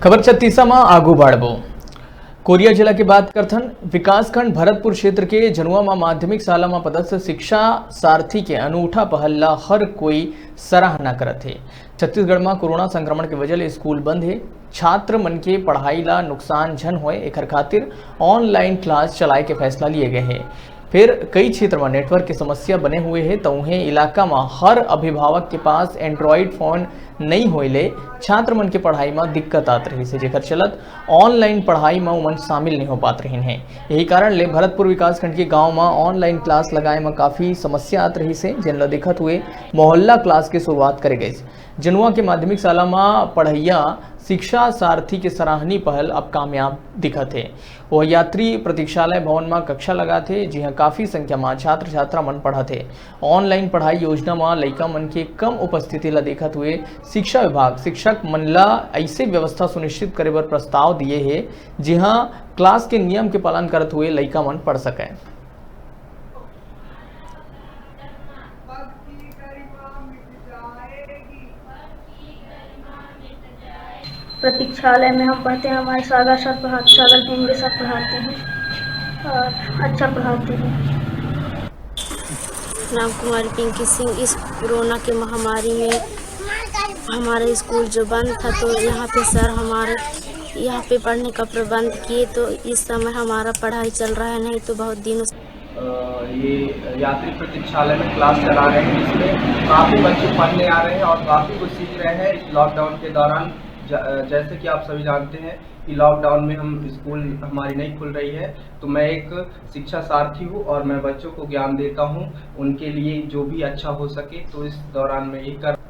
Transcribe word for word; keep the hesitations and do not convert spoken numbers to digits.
खबर छत्तीसा म आगू बढ़बो। कोरिया जिला के बात करथन। विकासखंड भरतपुर क्षेत्र के जनुआ म माध्यमिक शाला म पदस्थ शिक्षा सारथी के अनूठा पहल ला हर कोई सराहना करत हे। छत्तीसगढ़ म कोरोना संक्रमण के वजह ले स्कूल बंद हे। छात्र मन के पढ़ाई ला नुकसान झन होए, एखर खातिर online class चलाए के फैसला लिए गए हे। फेर कई क्षेत्र म network के समस्या बने हुए हे, त उहें इलाका म हर अभिभावक के पास Android phone नइ होए ले छात्र मन के पढ़ाई म दिक्कत आत रहिस हे, जेकर चलत online पढ़ाई म उमन शामिल नइ हो पात रहिन हे। यही कारण ले भरतपुर विकासखंड के गांव म online class लगाए म काफी समस्या आत रहिस हे, जेन ल देखत हुए मोहल्ला class के शुरुआत करे गइस। जनुआ के माध्यमिक शाला म पढ़इया शिक्षा सारथी के सराहनीय पहल अब कामयाब दिखत हे। वह यात्री प्रतीक्षालय भवन म कक्षा लगाथे, जिहां काफी संख्या म छात्र-छात्रा मन पढ़त हे। Online पढ़ाई योजना म लइका मन के कम उपस्थिति ल देखत हुए शिक्षा विभाग शिक्षक मन ल अइसे व्यवस्था सुनिश्चित करे बर प्रस्ताव दिए हे, जिहां class के नियम के पालन करत हुए लइका मन पढ़ सकय। प्रतीक्षालय में हम पढ़ते हैं, हमारे सागर सर पढ़ाते, सागर भेंगे सर पढ़ाते हैं और अच्छा पढ़ाते हैं। राम कुमारी पिंकी सिंह। इस कोरोना के महामारी में हमारा स्कूल जो बंद था, तो यहाँ पे सर हमारे यहाँ पे पढ़ने का प्रबंध किए, तो इस समय हमारा पढ़ाई चल रहा है, नहीं तो बहुत दिनों से अ, ये यात्री प्रतीक्षालय में क्लास चला रहे हैं, जिसमें काफ़ी बच्चे पढ़ने आ रहे हैं और काफ़ी कुछ सीख रहे हैं इस लॉकडाउन के दौरान। ज-, अ, जैसे कि आप सभी जानते हैं कि लॉकडाउन में हम स्कूल हमारी नहीं खुल रही है, तो मैं एक शिक्षा सारथी हूँ और मैं बच्चों को ज्ञान देता हूँ, उनके लिए जो भी अच्छा हो सके, तो इस दौरान मैं ये कर